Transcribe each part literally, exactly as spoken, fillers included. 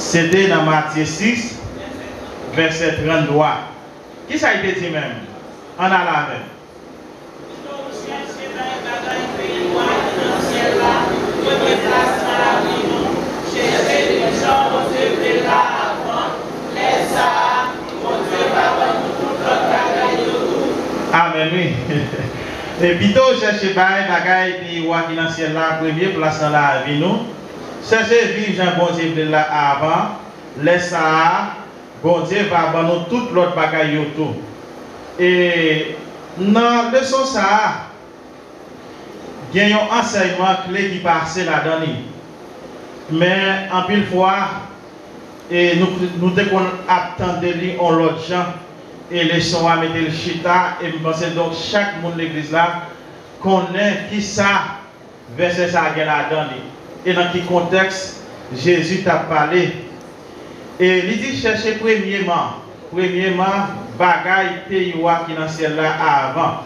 Se te nan Matye sis, vèsè tranntwa. Kisa l te di menm? Ann ale avè m. Pito w chèche bay bagay peyi w a ki nan syèl la premye plas nan lavi nou. Chèche viv jan Bondye vle l la avan. Lè sa a, Bondye va ban nou tout lòt bagay yo tou. Amèn, wi. E pito w chèche bay bagay peyi w a ki nan syèl la premye plas nan lavi nou. Chèche viv jan Bondye vle l la avan. Lè sa a, Bondye va ban nou tout lòt bagay yo tou. E nan leson sa a, gen yon ansèyman kle ki pase ladan li. Men, anpil fwa, e nou, nou te konn ap tande li yon lòt jan, e leson an mete l chita, e m panse donk chak moun legliz la konnen kisa vèsè sa a gen ladan li, e nan ki kontèks Jezi t ap pale. E li di, chèche premyeman, premyeman, bagay peyi w a ki nan syèl la avan.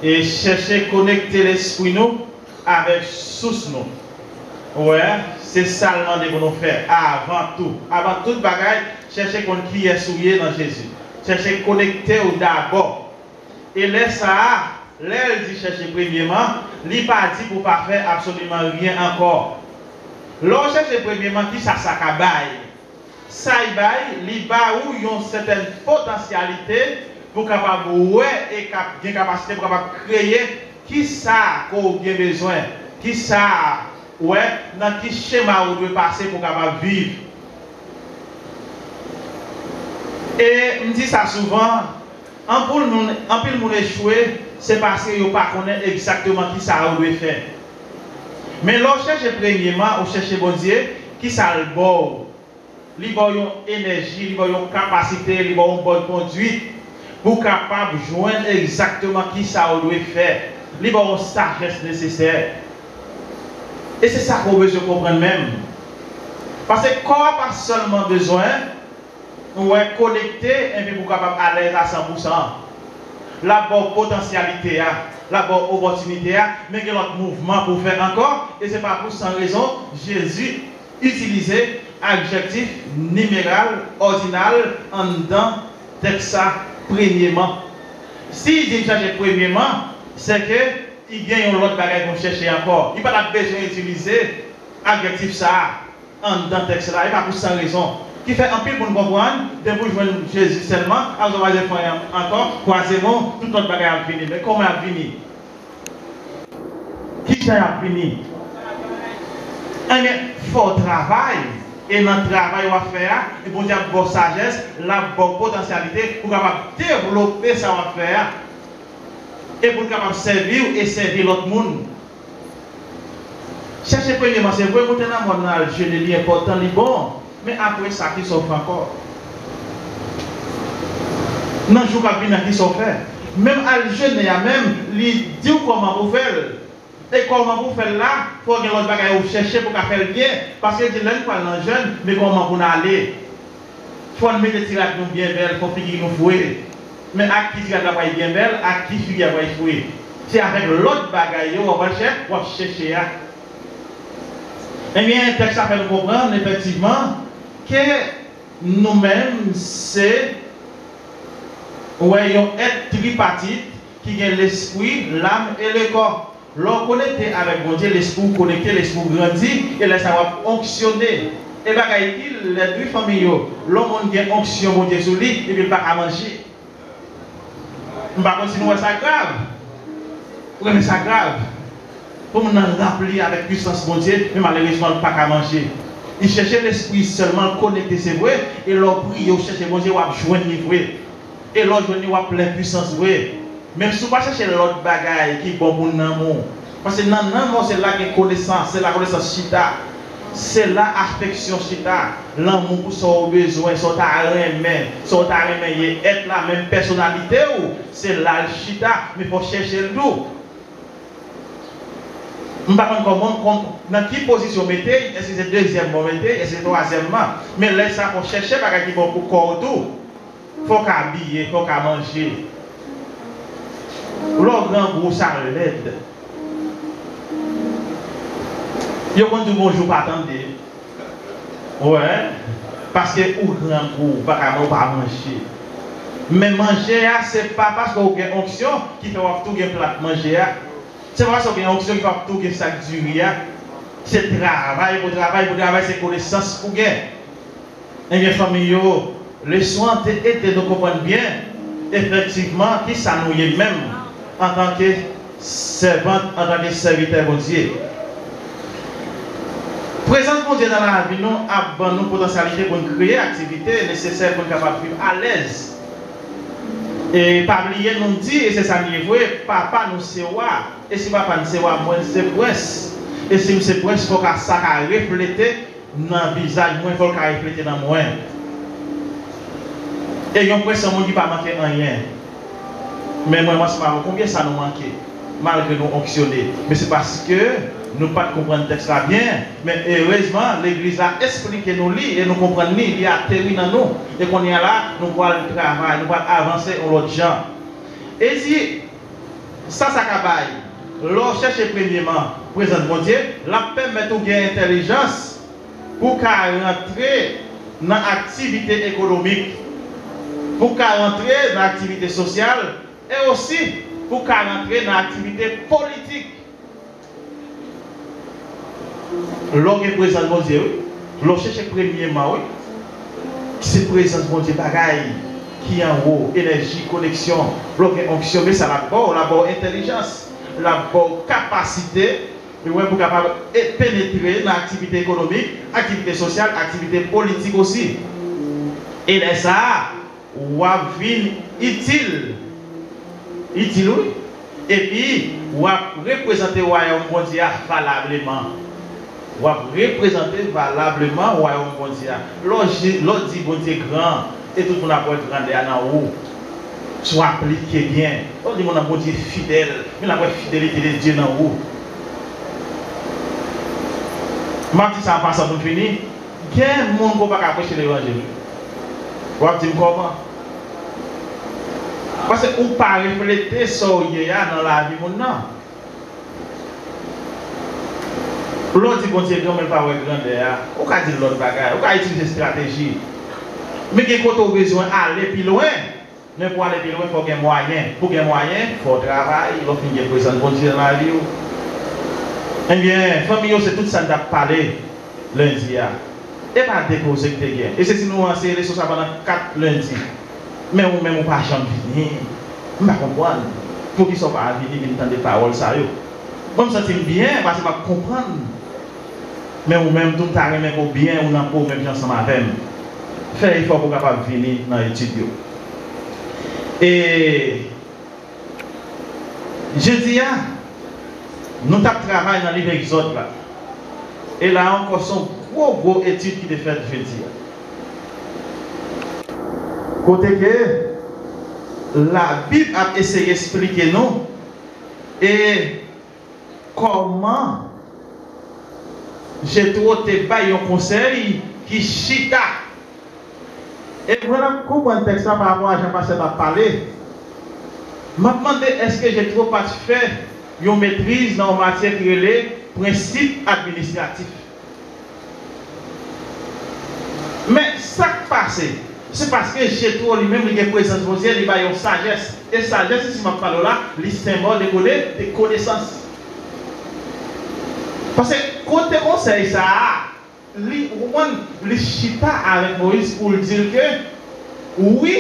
E chèche konekte lespri nou avèk sous nou. Ou wè, se sa l mande pou nou fè avan tou. Avan tout bagay, chèche konn kiyès ou ye nan Jezi. Chèche konekte w dabò. E lè sa a, lè l di chèche premyeman, li pa di pou w pa fè absoliman ryen ankò. Lè w chèche premyeman, kisa sa ka bay? Sa y bay, li ba ou yon sètèn potansyalite pou w kapab wè e kap-, gen kapasite pou w kapab kreye kisa ke w gen bezwen, kisa, wè, nan ki chema ou dwe pase pou w kapab viv. E m di sa souvan, anpil moun, anpil moun echwe, se paske yo pa konnen egzakteman kisa yo dwe fè. Men lè w chèche premyeman, ou chèche Bondye, kisa l ba w? Li ba w yon enèji, li ba w yon kapasite, li ba w yon bòn kondwit pou w kapab jwenn egzakteman kisa w dwe fè. Li ba w yon sajès nesesè. E se sa ke w bezwen konprann menm. Paske kò a pa sèlman bezwen, ou wè, konekte, enpi pou w kapab alèz a san pou san. L ap ba w potansyalite a, l ap ba w opòtinite a, men gen lòt mouvman pou w fè ankò, e se pa pou san rezon Jezi itilize adjektif nimeral, òdinal, anndan tèks sa, premyeman. Si l di l chèche premyeman, se ke li gen yon lòt bagay pou l chèche ankò. Li pa t ap bezwen itilize adjektif sa a anndan tèks la, e pa pou san rezon. Ki fè anpil moun konprann, depi w jwenn Jezi sèlman, ap zòt pa jwenn anyen ankò, kwaze men w, tout lòt bagay ap vini. Men kòman y ap vini? Kijan y ap vini? Ebyen, fò w travay, e nan travay w ap fè a, e Bondye ap ba w sajès, l ap ba w potansyalite pou w kapab devlope sa w ap fè a, e pou l kapab sèvi w e sèvi lòt moun. Chèche premyeman, se vre, moute nan mòn nan, al jene, li enpòtan, li bon. Men apre sa, kisa w fè ankò? Nan jou k ap vini an, kisa w fè? Menm al jene a menm, li di w kòman pou w fè l. E kòman pou w fè l la, fò w gen lòt bagay ou chèche pou w ka fè l byen. Paske l di, lè n pral nan jèn, men kòman pou n ale? Fò n mete ti rad nou byen bèl, fò figi nou fre. Men ak ki ti rad la pral byen bèl, ak ki figi a pral fre? Se avèk lòt bagay yo w ap al chè-, w ap chèche a. Ebyen, tèks la fè nou konprann, efektivman, ke nou menm se, wè, yon èt tripatit ki gen lespri, lam e le kò. Lè w konekte avèk Bondye, lespri w konekte, lespri w grandi, e lè sa a w ap onksyone. E bagay ki lèd, wi, fanmi yo, lè yon moun gen onksyon Bondye sou li, epi l pa ka manje. M pa konn si nou wè sa grav. Ou konnen sa grav. Pou moun nan ranpli avèk pisans Bondye, men malerezman, l pa ka manje. Li chèche lespri sèlman, l konekte, se vre, e lè w priye, w chèche Bondye, w ap jwenn li vre. E lè w jwenn li, w ap plen pisans vre. Men si w pa chèche lòt bagay ki bon pou nanm ou, paske nan nanm ou, se la gen konesans, se la konesans chita, se la afeksyon chita, lanmou pou sa w bezwen, sa w ta renmen, sa w ta renmen ye, èt la, menm pèsonalite w, se la l chita, men fò w chèche l tou. M pa konn kòman, kon-, nan ki pozisyon w mete l, èske se dezyèmman w mete l, èske se twazyèmman, men lè sa fò w chèche bagay ki bon pou kò w tou. Fò w ka abiye, fò w ka manje. Lè w grangou, sa lèd. Yo konn di w bonjou pa tande. Wè, paske ou grangou, ou pa ka, ou pa manje. Men manje a, se pa paske ou gen onksyon ki fè w ap tou gen plat manje a. Se pa paske ou gen onksyon ki fè w ap tou gen sak diri a. Se travay pou travay, pou travay, se konesans pou gen. Ebyen, fanmi yo, leson an te ede nou konprann byen, efektivman, ki sa nou ye menm, antanke sèvant, antanke sèvitè Bondye. Prezans Bondye nan lavi nou ap ban nou potansyalite pou n kreye aktivite nesesè pou n kapab viv alèz. E pa bliye, nou di, e se sa n ye vre, Papa nou se Wa. E si Papa n se Wa, mwen se Prens. E si m se Prens, fòk sa ka reflete nan vizaj mwen, fò l ka reflete nan mwen. E yon prens se yon moun ki pa manke anyen. Men mwen, m ansanm avè w, konbyen sa nou manke? Malgre nou onksyone. Men se paske nou pa t konprann tèks la byen. Men erezman, legliz la esplike nou li e nou konprann li, li ateri nan nou. E kounye a la, nou pral travay, nou pral avanse yon lòt jan. E di, sa sa ka bay? Lè w chèche premyeman prezans Bondye, l ap pèmèt ou gen entèlijans pou w ka rantre nan aktivite ekonomik, pou w ka rantre nan aktivite sosyal, e osi pou w ka rantre nan aktivite politik. Lè w gen prezans Bondye, wi. Lè w chèche premyeman, wi. Se prezans Bondye, bagay ki anwo, enèji, koneksyon. Lè w gen onksyon, men sa l ap ba w, l ap ba w entèlijans, l ap ba w kapasite, wi, pou w kapab e-, penetre nan aktivite ekonomik, aktivite sosyal, aktivite politik osi. E lè sa a, w ap vin itil. Itil, wi. Epi, w ap reprezante wayòm Bondye a valableman. W ap reprezante valableman wayòm Bondye a. Lè w je-, lè w di Bondye gran, e tout moun ap wè grandè a nan ou. Si w aplike byen, lè w di moun nan Bondye fidèl, men l ap wè fidelite de Dye nan ou. M ap di sa an pasan pou m fini. Gen moun ke w pa ka preche levanjil. W ap di m kòman? Paske ou pa reflete sa w ye a nan lavi moun nan. Lè w di Bondye gran, men l pa wè grandè a, ou ka di l lòt bagay, ou ka itilize estrateji. Men gen kote w bezwen ale pi lwen. Men pou ale pi lwen, fò w gen mwayen. Pou gen mwayen, fò w travay. Lè w fin gen prezans Bondye nan lavi w, ebyen, fanmi yo, se tout sa n t ap pale lendi a. E pa de koze k te gen. E se si nou anseye leson sa pandan kat lendi. Men ou menm, ou pa janm vini. M pa konprann. Poukisa w pa vini vin tande pawòl sa yo? Mwen, m santi m byen, paske m ap konprann. Men ou menm tou, m ta renmen ke w byen, ou nan po w menm jan ansanm avè m. Fè efò pou w kapab vini nan etid yo. E jodi a, nou t ap travay nan liv Egzòd la. E la ankò, se yon gwo, gwo etid ki te fèt jodi a. Kote ke Labib ap eseye esplike nou e kòman Jetwo te bay yon konsèy ki chita. E mwen ap konprann tèks la pa rapò a jan pastè t ap pale. M ap mande, èske Jetwo pa t fè yon metriz nan yon matyè ki rele prensip administratif? Men sa k pase, se paske Jetwo li menm, li gen prezans Bondye, li bay yon sajès. E sajès isi m ap pale w la, li senbòl de kone-, de konesans. Paske kote konsèy sa a, li, ou konprann, li chita avèk Moyiz pou l di l ke, wi,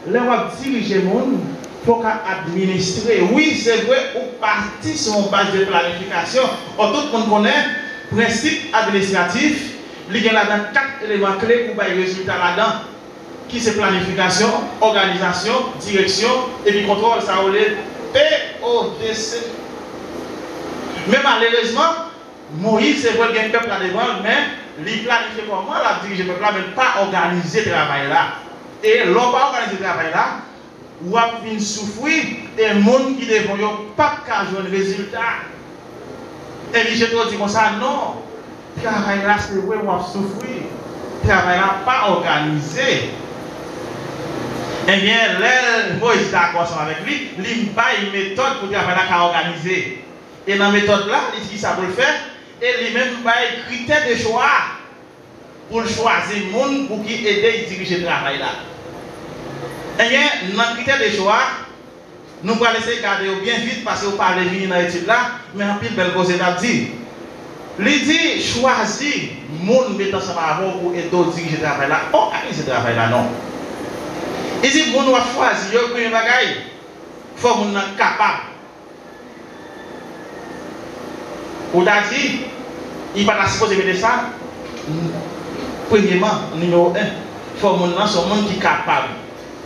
lè w ap dirije moun, fò w ka administre. Wi, se vre, ou pati sou yon baz de planifikasyon. Ò, tout moun konnen, prensip administratif, li gen ladan kat eleman kle pou bay rezilta ladan, ki se planifikasyon, òganizasyon, direksyon, epi kontwòl, sa yo rele P O D C. Men malerezman, Moyiz, se vre, l gen pèp la devan l, men li planifye kòman l ap dirije pèp la, men l pa òganize travay la. E lè w pa òganize travay la, w ap vin soufri, e moun ki devan w yo p ap ka jwenn rezilta. Epi Jetwo di konsa, non, travay la, se vre, w ap soufri. Travay la pa òganize. Ebyen, lè Moyiz dakò ansanm avèk li, li bay metòd pou travay la ka òganize. E nan metòd la, li di kisa pou l fè, e li menm bay kritè de chwa. pou l chwazi moun pou ki ede l dirije travay la. Ebyen, nan kritè de chwa, nou pral eseye gade yo byen vit, paske yo pa vle vini nan etid la, men anpil bèl koze n ap di. Li di, chwazi moun met ansanm avè w pou ede w dirije travay la. Òganize travay la, non. Li di, moun w ap chwazi yo, premye bagay, fò moun nan kapab. Ou ta di, li pa ta sipoze mete sa. Premyeman, nimewo en, fò moun nan se yon moun ki kapab.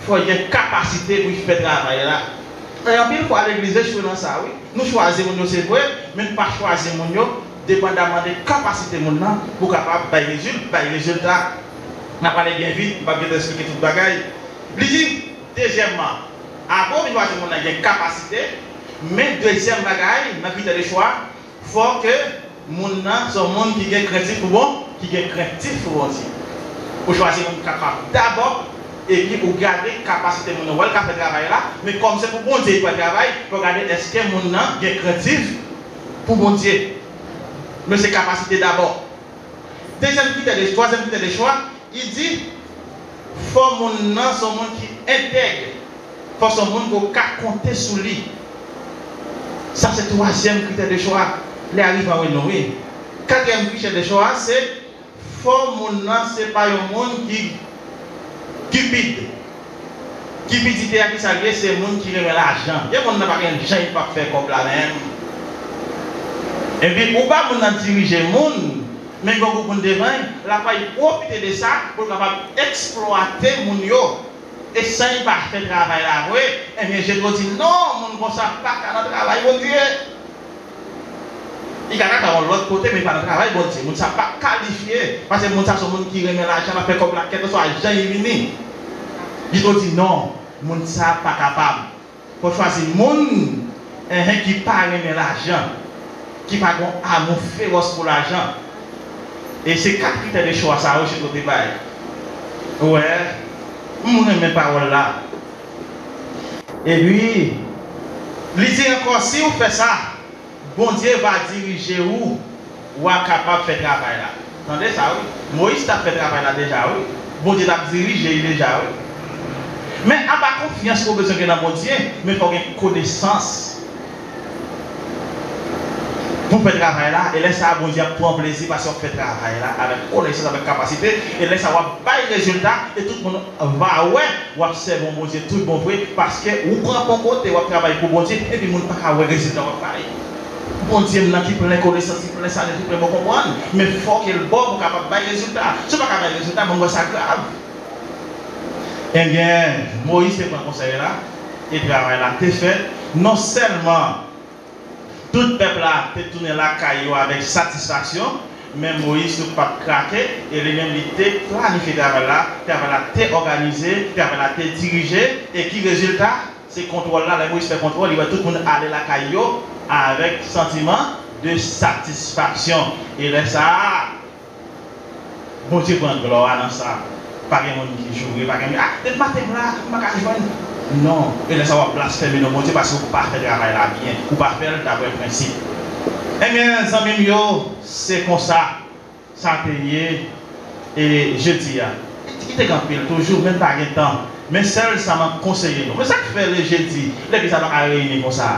Fò l gen kapasite pou l fè travay la. E anpil fwa, legliz echwe nan sa, wi. Nou chwazi moun yo, se vre, men nou pa chwazi moun yo depandaman de kapasite moun nan pou kapab bay rezil-, bay rezilta. N a pale byen vit, m p ap gentan eksplike tout bagay. Li di, dezyèmman, apre w fin chwazi moun nan gen kapasite, men dezyèm bagay, nan kritè de chwa, fò ke moun nan se yon moun ki gen krentif pou Bon-, ki gen krentif pou Bondye. Ou chwazi moun kapab dabò, epi ou gade kapasite moun nan, wè l ka fè travay la, men kòm se pou Bondye li pral travay, fò w gade èske moun nan gen krentif pou Bondye. Men se kapasite dabò. Dezyèm kritè de, twazyèm kritè de chwa, li di, fò moun nan se yon moun ki entèg. Fò se yon moun ke w ka konte sou li. Sa se twazyèm kritè de chwa. Lè a rive a nou, wi. Katriyèm kritè de chwa, se fò moun nan se pa yon moun ki kipid. Kipidite a, ki sa l ye? Se moun ki renmen lajan. Gen moun nan pa gen jan li p ap fè kòb la menm. Epi ou ba moun nan dirije moun, men gen yon gwoup moun devan l, l ap pral pwofite de sa pou l kapab eksplwate moun yo. E san li pa fè travay la vre, ebyen, Jetwo di, non, moun konsa pa ka nan travay Bondye. Li ka, ka nan yon lòt kote, men li pa nan travay Bondye. Moun sa pa kalifye, paske moun sa se yon moun ki renmen lajan, l ap fè kòb la kèlkanswa jan li vini. Li tou di non, moun sa pa kapab. Fò chwazi moun, enhen, ki pa renmen lajan, ki pa gen amou fewòs pou lajan. E se kat kritè de chwa sa yo Jetwo te bay. Ou wè, m renmen pawòl la. Epi, li di ankò, si w fè sa, Bondye va dirije ou, w a kapab fè travay la. Tande sa, wi. Moyiz t ap fè travay la deja, wi. Bondye t ap dirije l deja, wi. Men apa konfyans ke w bezwen gen nan Bondye, men fò w gen konesans pou w fè travay la. E lè sa a, Bondye ap pran plezi paske w ap fè travay la avèk konesans, avèk kapasite. E lè sa a, w ap bay rezilta, e tout moun va wè w ap sèvi yon Bondye tout bon vre, paske ou pran pon kote, w ap travay pou Bondye, epi moun pa ka wè rezilta w ap bay. Bondye m nan ki plen konesans, ki plen sajès, ki plen bon konprann, men fò ke l ba w pou w kapab bay rezilta. Si w pa ka bay rezilta, moun wè sa grav. Ebyen, Moyiz te pran konsèy la, e travay la te fèt. Non sèlman tout pèp la te tounen lakay yo avèk satisfaksyon, men Moyiz tou pa t krake, e li menm li te planifye travay la, travay la te òganize, travay la te dirije, e ki rezilta? Se kontwòl la, lè Moyiz fè kontwòl, li wè tout moun ale lakay yo avèk santiman de satisfaksyon. E lè sa a, Bondye pran glwa nan sa. Pa gen moun ki joure, pa gen moun, ah, depi maten m la, m pa ka jwenn. Non, e lè sa w ap blasfeme non Bondye paske ou pa fè travay la byen, ou pa fè l daprè prensip. Ebyen, zanmi m yo, se konsa sa te ye, e jedi a. Li te gen anpil toujou, men m pa gen tan. Men sèl sa m ap konseye nou. Men sa k fè le jedi, legliz la pa ka reyini konsa.